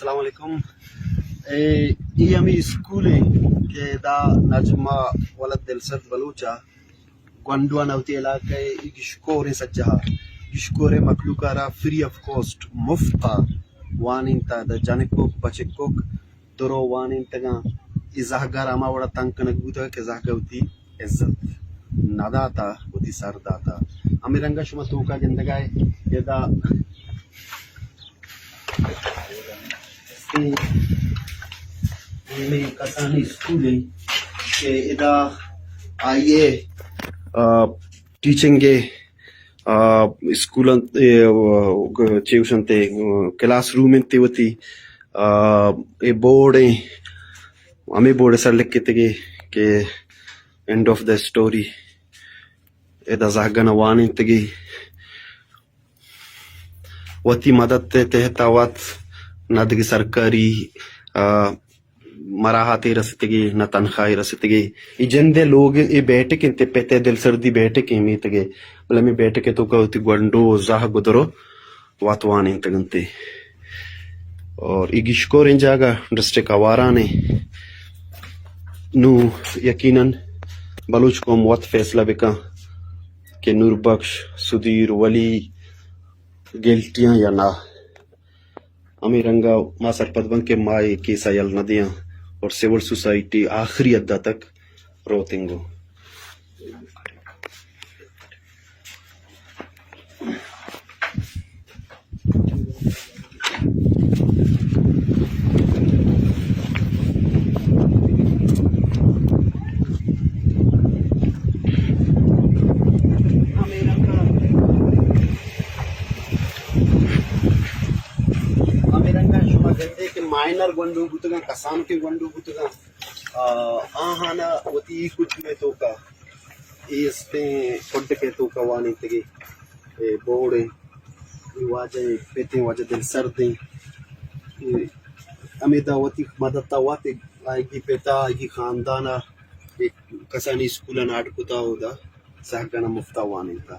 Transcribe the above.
السلام علیکم۔ اے، اے ہمے اسکول ایں کہ ادا نجمہ ولد دلسرد بلوچ ءَ گونڈواں وتی علاقہ ءِ اے گشکوریں سجہ ءَ، گشکوریں مخلوق ءَ را فری آف کاسٹ، مفت ءَ وانینتہ، ادا جنکوک بچکوک درو وانینتگاں۔ اے زہگ ءَ را ہما وڑا تنگ کنگ بوتگ کہ زہگ ءَ وتی عزت نہ داتہ، وتی سر داتہ۔ ہمے رنگ ءَ شما توکا گندگا ئے، ادا ہمے کسانیں اسکول ایں کہ ادا آئی ءِ، آ، ٹیچنگ ءِ، آ، اسکول انت، اے، آ، چے گوشنت، اے، کلاس روم انت وتی، آ، اے بورڈ ایں، ہمے بورڈ ءِ سر لکھتگے کہ اینڈ آف دا اسٹوری۔ ادا زہگاں وانینتگے، وتی مدد ءِ تحت ءَ وت نہ دگہ سرکاری، آ، مراحاتے رستگے، نہ تنخواہے رستگے۔ اے جند ءِ لوگ، اے بیٹھک انت، پت ءِ دلسردی بیٹھک ایں میتگ ءِ، بلے ہمے بیٹھک ءِ توکا وتی گونڈو زہگ درو وت وانینتگ انت۔ اور اے گیشکوریں جاگہ ڈسٹرکٹ آواران ایں۔ نوں یقیناً بلوچ قوم وت فیصلہ بکن کہ نور بخش، سدیر، ولی گلٹی آں یا نہ۔ ہمے رنگ ءَ ما سرپد بن کہ ما اے کیس ءَ یل نہ دیاں اور سول سوسائٹی آخری حد ءَ تک روت انگو۔ ہمے رنگ ءَ شما گندے کہ مائنر گونڈو بوتگاں، کسانکیں گونڈو بوتگاں، آ، آہانا وتی کچھ میں توکا اے استیں کڈک ءِ توکا وانینتگے، اے بورڈ ایں، اے واجہ ایں، پت ایں، واجہ دلسرد ایں۔ اے ہمیدا وتی مدد ءَ وت آئی پت ءَ، آئی خاندان ءَ اے کسانیں اسکول ءَ ناڈ کتا، اودا زہگاں مفت ءَ وانینتا۔